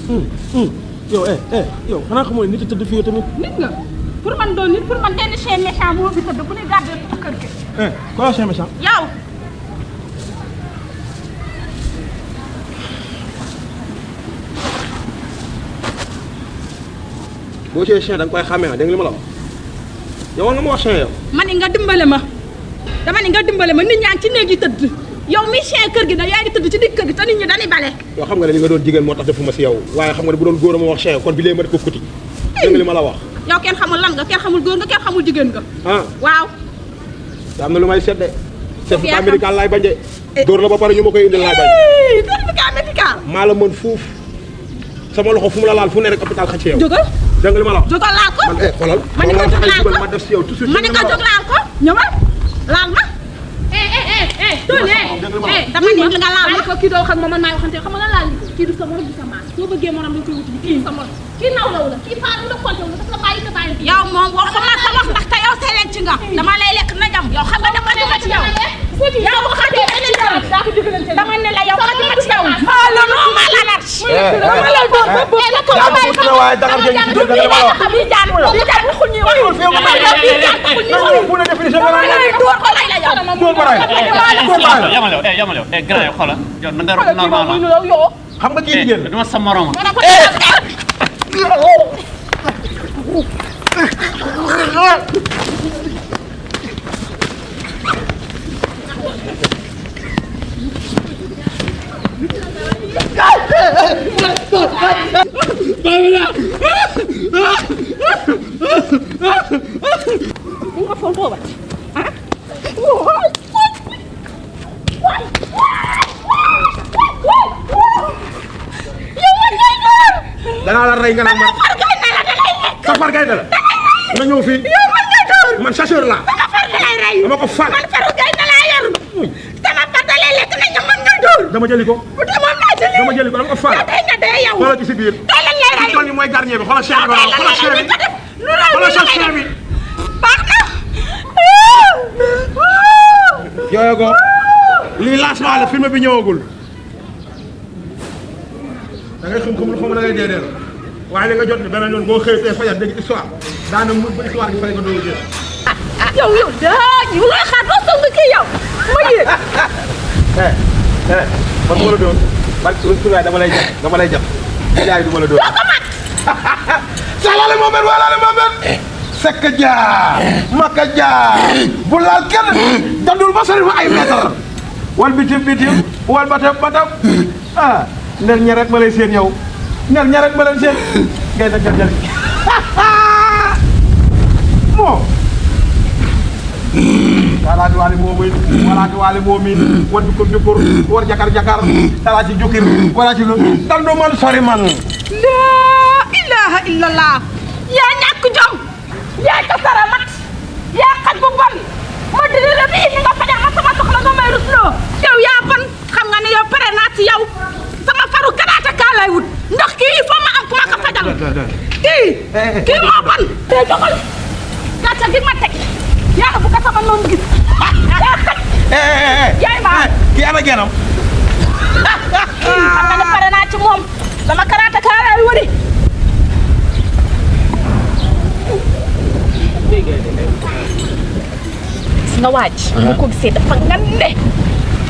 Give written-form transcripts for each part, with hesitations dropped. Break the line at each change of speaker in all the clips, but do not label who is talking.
yow yow xanaa xamoo ne nit a tëdd fii tamit.
nit nga pour man doon nit pour man benn chien méchant moo fi tëdd bu ne gàddee ci kër gi.
quoi chien méchant.
yow.
boo see chien da nga koy xàmmee dégg nga li ma la wax yow war nga ma wax chien yow.
ma ni nga dimbale ma dama ni nga dimbale ma nit ñaa ngi ci néeg yi tëdd yow mi chien kër gi da yaa ngi tëdd ci digg kër gi te nit ñi dañuy bale.
yow xam nga ne li nga doon jigéen moo tax defuma si yow waaye xam nga ne bu doon góor a ma wax chien kon bi léegi ma def ko kuti dégg nga li ma la wax.
yow kenn xamul lan nga kenn xamul góor nga kenn xamul jigéen nga. waaw.
te am na lu may seet de. certificat médical laay bañ de. dóor la ba pare ñu ma koy indil laay bañ.
certificat médical.
maa la mën fuuf sama loxo fu mu la laal fu ne rek hôpital xaj ci yow.
jógal
dégg nga li ma la wax.
jógal laal ko.
man xoolal.
ma ni ko jóg laal ko
ma def si yow tout de suite.
ma ni ko jóg laal ko ñëwal laal ma. Tony dama ne nga laal ma ko kii doo xam man maay waxante xam nga lan laal kii du sa morom du sa maas soo bëggee morom dañ koy wuti kii sa morom kii naw law la kii faa du la compté wu dafa la bàyyi ka bàyyi yow moom waxuma sa wax ndax te yow seleen ci nga dama lay lekk na jam yow xam nga dama dama ci yow yow xajuma ci yow dama ne la yow xajuma ci yow la no ma la nar dama la doon ba ko bàyyi ko
waaye dara jël ci dëgg la wax
xam yi jaan li jaan xul ñi wax dama la fi jaan xul ñi wax
bu la définition dama
lay door ko lay la yow
door ko lay
yamal yow grand yow xoolal yow na nga rob normal
xam nga kii jigéen
dama sa morom
nga fon booba
danaa la rey nga naan man safar gay na la nga ñëw fii man chasseur la dama ko fal
man faru gay na laa yor sama patale lekk na ñu mën nga dóor
dama jëli ko dama jëli ko dama ko fal
tey nga dee yow
xoolal ci si biir
tey lañ lay rey
tool yi mooy gardien bi xoolal chien bi xoolal chien bi xoolal chien bi
baax na
yooyu ko lii lancement la film bi ñëwagul da ngay xam-xamul xamu da ngay dee dee waaye li nga jot ni beneen yoon boo xëy tey fajar dégg histoire daana mu ba histoire gi fay nga doon jël
yow daa ñu lay xaar ba song kii yow ma yéeg
man du ma la doon parce que suñu dama lay jàpp yaay du ma la doon
doo ko mat
salaale moo mel walaale moo mel sekk jaar maka jaar bu laal kenn dandul ba sori ma ay mètre wal bitim wal batam ner ñaret ma lay seen yow ner ñaret ma leen seen ngay da jël moo walaati waali moo miin war bi ko jukkur war jakar dala ci jukkir wala ci lu dandu man sori man
laa ilaha illallah yaa ñàkk jom yaa tasara mat yaa xaj bu bon ma dina la bii ni nga fajal ma sama soxla nga may rusloo yow yaa bon xam nga ne yow pare naa ci yow sama faru karaata kaa lay wut ndax kii il faut ma am ku ma ko fajal kii moo bon te doxal gàcce gi ma teg yaa bu ko sama noonu gis yaa xaj yaay maa
kii ana geenam
xam nga ne pare naa ci moom sama karaata kaa lay wëri nga waaj moo ko gisee dafa ngande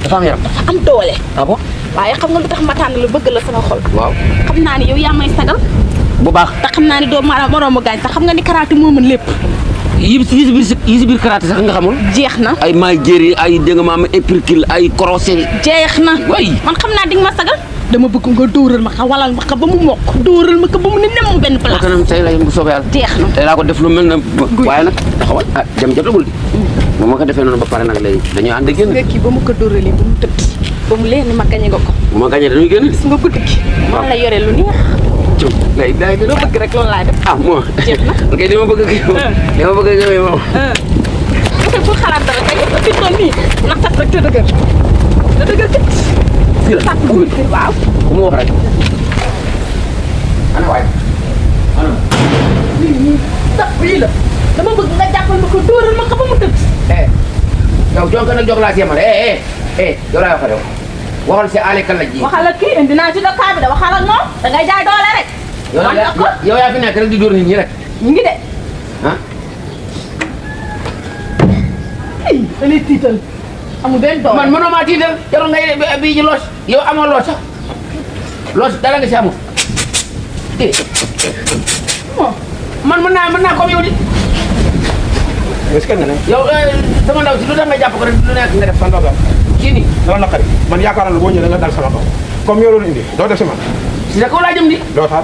dafa am yaram
dafa am doole
ah bon
waaye xam nga lu tax ma tànn lu bëgg la sama xol
waaw
xam naa ni yow yaa may sagal
bu baax
te xam naa ni doo moroomu gaañ te xam nga ni karaté moo mën lépp
yi si biir karaté sax nga xamul
jeex na
ay maay jéeri ay dégg nga maam épicule ay crochet
jeex na
way
man xam naa di nga ma sagal dama bëgg nga dóoral ma ko walal ma ko ba mu mokk dóoral ma ko ba mu ne nem benn place
kanam tey la bu soobee yàlla
jeex na
tey laa ko def lu mel na waaye nag taxawal ah jam jotagul di bu ma ko defee noonu ba pare nag léegi dañuy ànd génn
nga kii ba mu ko dóoralee ba mu tëdd ba mu leer ni ma gañe nga ko
bu ma gañee dañuy génn
gis nga guddi gi man la yore lu neex
lay day
loo bëgg rek loolu laay def
ah moo
jeex na
ok dama bëgg moom
parce que pour xalaat dara kay gis nga fi toll nii ndax sax rek te dëgër kët
fii la
waaw
ku mu wax rek ana waay ana
sax fii la dama bëgg nga jàppal ma ko dóoral ma ko ba mu tëdd
yow jonk nag jox laa si yamale yow laa wax yow waxal si ale kala ji
waxal ak kii indi naa ci dëkk bi de waxal ak moom da ngay jaay doole rek.
yow yaa fi nekk rek di dóor nit ñi rek
ñu ngi de.
ah
da lay tiital amul benn doole.
man mënoo maa tiital jarul ngay bii ji loos yow amoo loos sax loos dara nga si amul man mën naa comme yow di
est-ce que ne
yow sama ndaw si lu tax nga jàpp ko rek lu nekk nga def fan boobu kii nii
dama naqari man yaakaar naa ne boo ñëwee da nga dal sama kaw comme yow loolu indi doo def si man
si sa kaw laa jëm di
doo taal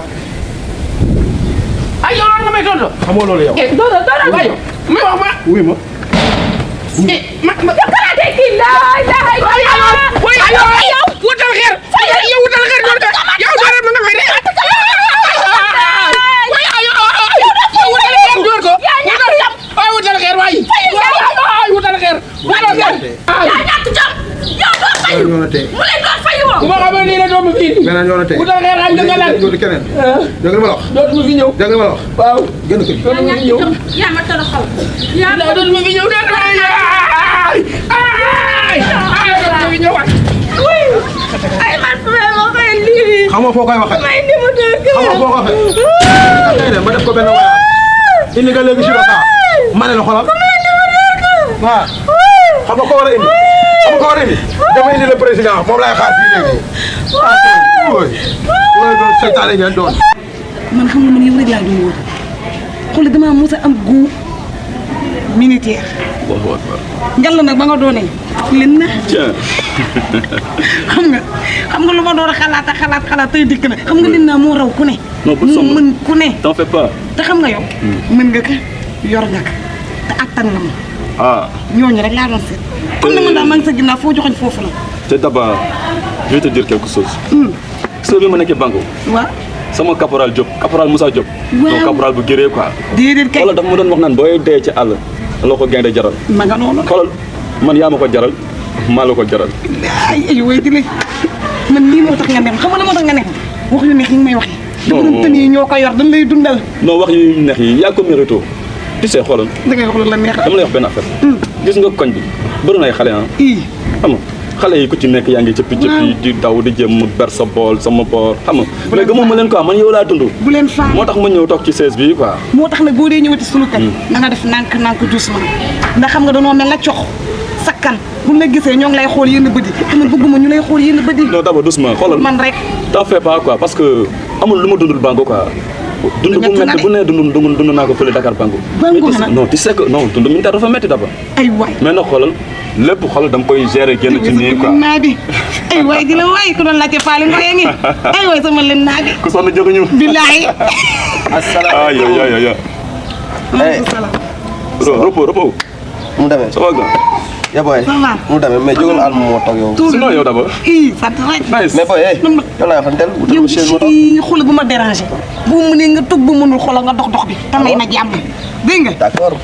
ay yow loolu nga may tontu
xamoo loolu yow
doole
waaye may wax ma
wuy ma
kalaatee kii laay laay
yow wutal xeer yow wutal xeer doon ka yow soo def nga fay de wutal xeer waay wutal xeer
yaa ñàkk jom yow doo fayu mu leen doon fayu woo
bu ma xamee nii la doomu fii
beneen yoon tey
wutal xeer xam nga lan
dootu keneen dégg nga ma la wax
dootuma fi ñëw
dégg nga ma la wax
waaw
gën ko
yaa ñàkk jom yaa ma toroxal
dootuma fi ñëw dootuma fi ñëw waay
ay man fu may waxee lii
xam nga foo koy waxee
may ni mu dëgg
xam nga foo ko waxee tey de ma def ko benn waay indi nga léegi si roka ma ne la xoolal waaw xam nga ko war a indi xam nga ko war a indi dama indi le président moom laay xaar fii léegi ooy doon seytaane ngeen doon
man xam nga man yow rek laa doon wër xool damaa mos a am goût militaire. njalla nag ba nga doonee leen na. xam nga lu ma doon xalaat tey dikk na xam nga leen naa moo raw ku ne. moo mën ku ne.
t'en fais pas.
te xam nga yow. mën nga ko yor nga ko te attan nga ma.
Ah.
ñooñu rek laa doon seet. comme ni man daal maa ngi sa ginnaaw foo joxoñ foofu la.
C'est d'abord, je vais te dire quelque chose. Soo bi ma nekkee Bango.
waaw.
sama caporal Diop caporal Moussa Diop.
waaw
donc caporal bu gëree quoi.
déedéet kay
xoolal dafa ma doon wax naan booy dee ci àll la ko gaynde jaral.
ma nga noonu.
xoolal man yaa ma ko jaral maa la ko jaral.
ay way di man lii moo tax nga neex xam nga la moo tax nga neex wax yu neex yi nga may waxee.
non
dama doon tënee ñoo ko yor dañ lay dundal.
non wax yu neex yi yaa ko mérito. tu sais xoolal
da ngay wax lu la neex.
dama lay wax benn affaire. gis nga koñ bi bëri na ay xale ah. xam nga xale yi ku ci nekk yaa ngi cëppi di daw di jëm ber sa bool sama boor xam nga mais gëmuma leen quoi man yow laa dund.
bu leen faa
moo tax ma ñëw toog ci 16 bi quoi.
moo tax nag boo dee ñëwati sunu kër. na nga def nànk doucement ndax xam nga danoo mel na cox sakkan buñ la gisee ñoo ngi lay xool yenn bët yi te man bëgguma ñu lay xool yenn bët yi.
non d'abord doucement xoolal
man rek.
t'en fais pas quoi parce que amul lu ma dundul Bango quoi. dund bu métti bu nee dund naa ko fële Dakar Bango.
Bango nag
non tu sais que non dund militaire dafa métti d'abord.
ay waay
mais nag xoolal lépp xoolal da nga koy gérer génn ci nii quoi.
naa bi ay waay di la waay ku doon laajte Faly Ngoye ngi ay waay sama leen naa bi.
ku sonn jóguñu.
billahi.
asalaamaaleykum. repos.
mu demee
ça va gars.
ya boy
ça va
mu demee mais jógal àll moo toog yow.
sinon yow d'abord.
sant rek.
nice
mais boy yow laa waxanteel wutal
yow
ma chaise ma toog.
ci xool bu ma dérangé bu mu mënee nga toog bu mënul xoolal nga dox bi te may ma jàmm dégg nga.
d'accord.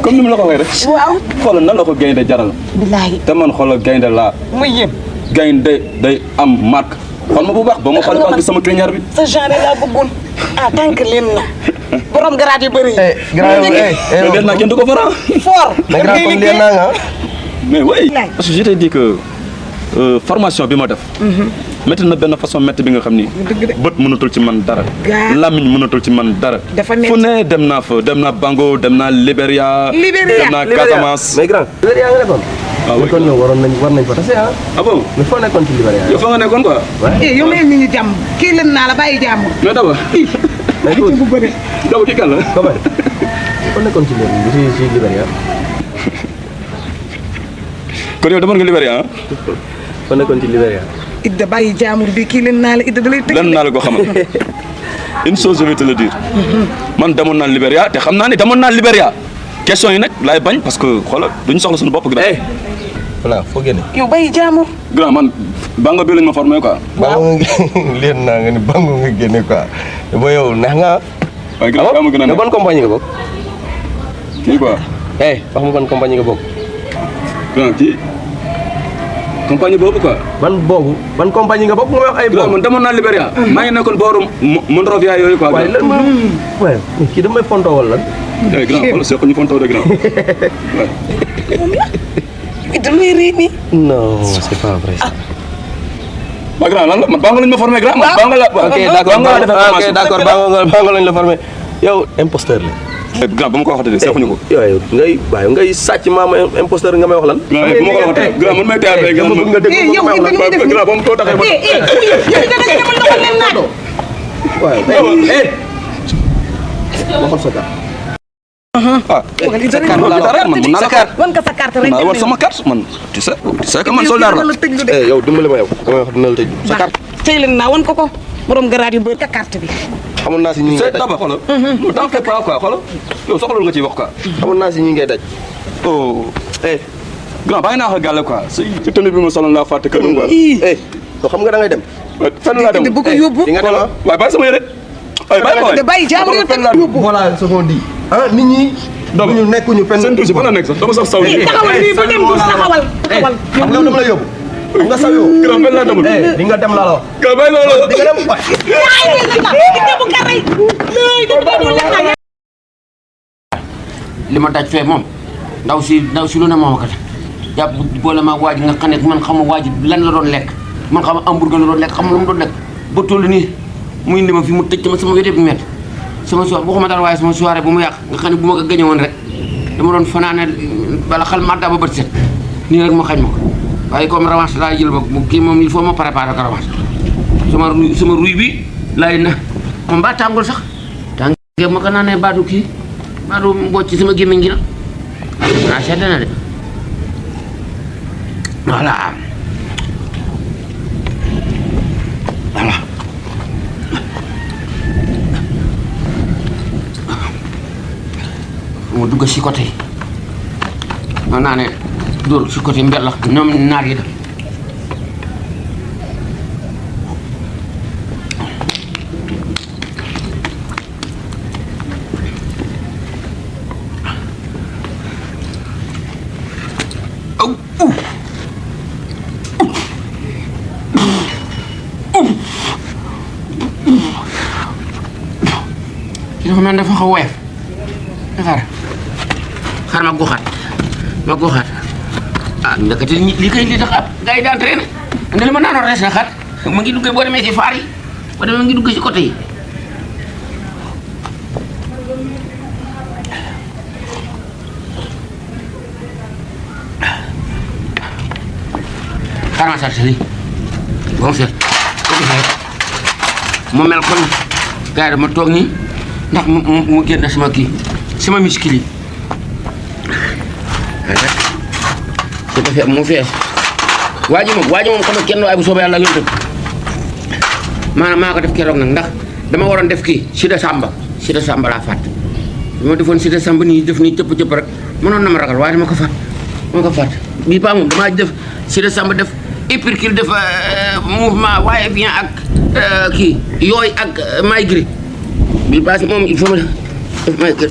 comme ni mu la ko waxee rek.
waaw.
xoolal nan la ko gaynde jaral.
billahi.
te man xoolal gaynde laa.
muy yéen.
gaynde day am marque. xool ma bu baax ba ma xool ba gis sama crinière bi.
sa genre laa bëggoon ah tant que leen na borom garaat yu bëri.
grand yow
mais des naa kenn du ko faral.
fort.
mais grand comme lii naa nga
mais oui. parce que je t'ai dit que formation bi ma def. métti na benn façon métti bi nga xam ni. bët mënatul ci man dara. lamiñ mënatul ci man dara.
dafa métti
fu ne dem naa fa dem naa Bango dem naa Libéria. dem naa Casamance.
mais grand. Libéria nga nekkoon.
ah oui
kon ñoom war nañ fa tase ah.
ah bon
mais foo nekkoon ci Libéria.
yow fa nga nekkoon quoi.
yow mayel nit ñi jàmm kii leen naa la bàyyi jàmm.
mais d'abord.
mais écoute
bu bëri.
d'abord kii kan la.
comment foo nekkoon ci Libéria.
kon yow demoon nga Libéria ah.
foo nekkoon ci Libéria.
Idda bàyyi jaamur bi kii leen naa la Idda da lay tëj.
lan naa la ko xamal une chose je vais te le dire man demoon naa Libéria te xam naa ne demoon naa Libéria question yi nag laay bañ parce que xoolal duñu soxla suñu bopp.
voilà foo génne.
yow bàyyi jaamur.
grand man Bango bi lañ ma formé quoi.
Bango nga leen naa nga ni Bango nga génne quoi boo yow neex nga ah.
waaye grand yaa ma gën a
mais ban compagnie nga bokk.
kii quoi.
wax ma ban compagnie nga bokk.
grand kii compagnie boobu quoi.
ban compagnie nga bokk nga may wax ay
grand man demoon naa Libéria. maa ngi nekkoon booru Monrovia yooyu quoi.
waaye lan waaye kii damay fontoo wala lan.
grand xoolal seq ñu fontoo de grand.
Idda looy rëy nii.
non c'est pas vrai.
waa grand lan la man Bango lañ ma formé grand man Bango la.
ok d'accord Bango lañ la formé yow imposteur la.
grand ba ma ko waxatee seexuñu ko.
yooyu ngay sàcc maama imposteur nga may wax lan.
bu ma ko waxatee grand man may théâtre rek
nga dégg
yow it dañuy def
grand ba mu ko taxee
waxal sa carte.
sa carte
wan ka sa carte rek.
war sama carte man tu sais que man soldat la.
yow dimbali ma yow damay wax dina la tëj sa carte.
tey leen naa wan ko borom garaat yu bëri ka carte bi.
xamoon naa si ñi ngay daj
daba xoolal. t'en fais pas quoi xoolal yow soxla nga ciy wax quoi.
xamoon naa si ñi ngay daj.
oh grand bàyyi naa ko gàlle quoi si tenue bi ma soloon laa fàtte kër quoi.
yow xam nga da ngay dem.
fenn laa dem
bu ko yóbbu.
di nga dem
waaye bàyyi sama yére.
de bàyyi jaamu yow teg yóbbu.
voilà ce qu'on dit. nit ñi. ñu nekkuñu fenn.
seen tuuti fa la nekk sax dama sax saw.
taxawal nii ba dem du taxawal.
xam nga dama la yóbbu. xam nga saw yow.
grand fenn laa demul.
di nga dem laa la wax.
grand bàyyi loolu.
di nga dem
li ma daj fee moom ndaw si lu ne moom kat jàpp boole maag waa ji nga xam ne man xamu waa ji lan la doon lekk man xam hamburger la doon lekk xam lu mu doon lekk ba toll nii mu indi ma fi mu tëj ma sama wéte bi métti sama soirée waxuma dara waaye sama soirée bu mu yàq nga xam ne bu ma ko gañe woon rek dama doon fanaane bala xal madda ba bët set nii rek ma xañ ma ko waaye comme revanche laa jël ba kii moom il faut ma préparer ko revanche sama ruy bi laay na moom mbaa tàngul sax tàngee ma ko naanee baadu kii baadu mbocc ci sama gémmiñ gi na naa sedd na de voilà mu dugg si côté yi ma naa ne dóor si côté mbel la ñoom naar yi def dafa mel dafa xaw woyof xar ma goxaat ndekete li kay li tax ab gars yi daan traîné ande li ma naanoon res na xat ma ngi duggee boo demee ci faar yi boo demee ma ngi duggee ci côté yi xar ma sart li ba mu set ko gisee mu mel kon gars yi dama toog nii ndax mu génn sama kii sama miskili su ko fee mu fees waa ji moom xam nga kenn waaye bu soobee yàlla yonte maanaam maa ko def keroog nag ndax dama waroon def kii Sida Samba laa fàtt bi ma defoon Sida Samba nii def nii cëpp rek mënoon na ma ragal waaye dama ko fàtt bii paa moom damaa def Sida Samba def hypercule def mouvement waaye bien ak kii yooyu ak may gri bii paa si moom il faut ma def may gri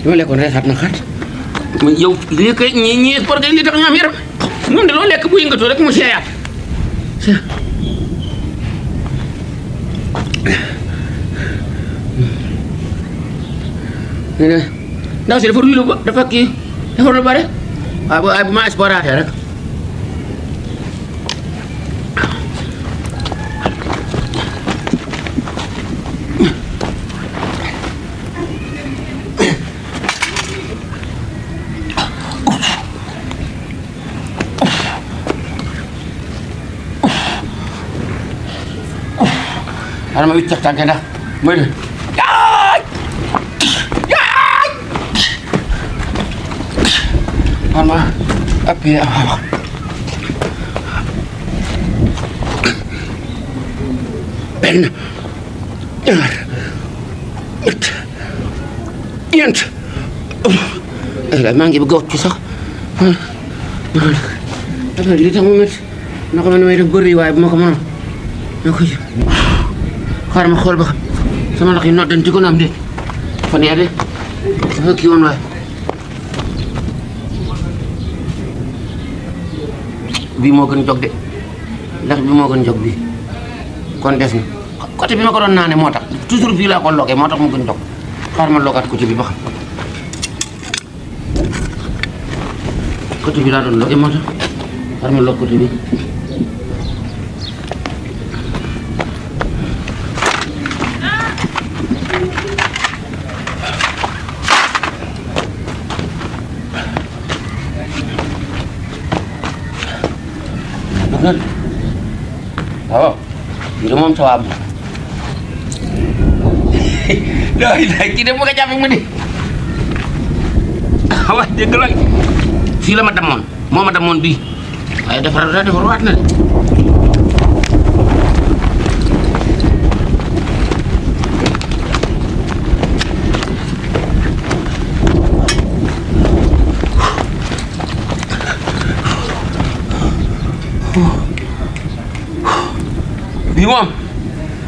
li ma lekkoon reesaat na xat yow lii kay ñii sport kay li tax ñu am yaram moom de loo lekk bu yëngatu rek mu seeyaat ndaw si dafa ruylu ba dafa kii dafa lu bare waaye bu ma sportaatee rek xanaa ma wiccax tànke ndax mooy de xanaa ma appuyé benn ñaar ñett ñeent maa ngi bëgg a wàcc sax li tax mu métti na ko mel ne may def bëri waaye bu ma ko mënoon na ko jël xaaral ma xool ba xam sama loxo yi noddanti ko na am de fan yii de dafa kii woon waaye bii moo gën jog de lex bi moo gën jog bii kon des na côté bi ma ko doon naane moo tax toujours bii laa ko logee moo tax mu gën jog xaar ma logaat côté bi ba xam côté bi laa doon logee moo tax xaar ma log côté bi waaw kii de moom sawaab looy lay kii de mu nga jàppe mu di waaw dégg la fii la ma damoon moo ma damoon bii waaye defar waat na de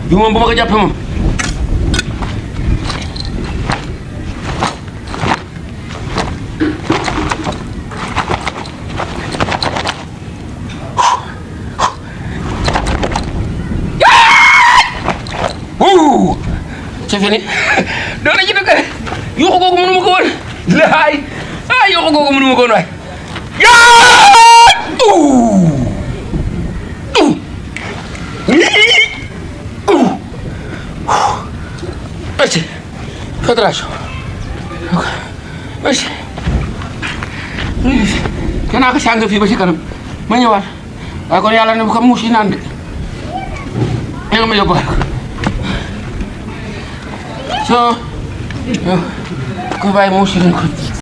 bii moom bu ma ko jàppee moom c'est fini doon na ci dëkk yuuxu googu mënu ma ko woon laay yuuxu googu mënu ma ko woon waay merci fédération merci kenaa ko sàng fii ba ci kanam ma ñëwaat waaye kon yàlla ne bu ko muus yi naan de nga ma yóbbuwaat ko soo ko bàyyi muus yi ko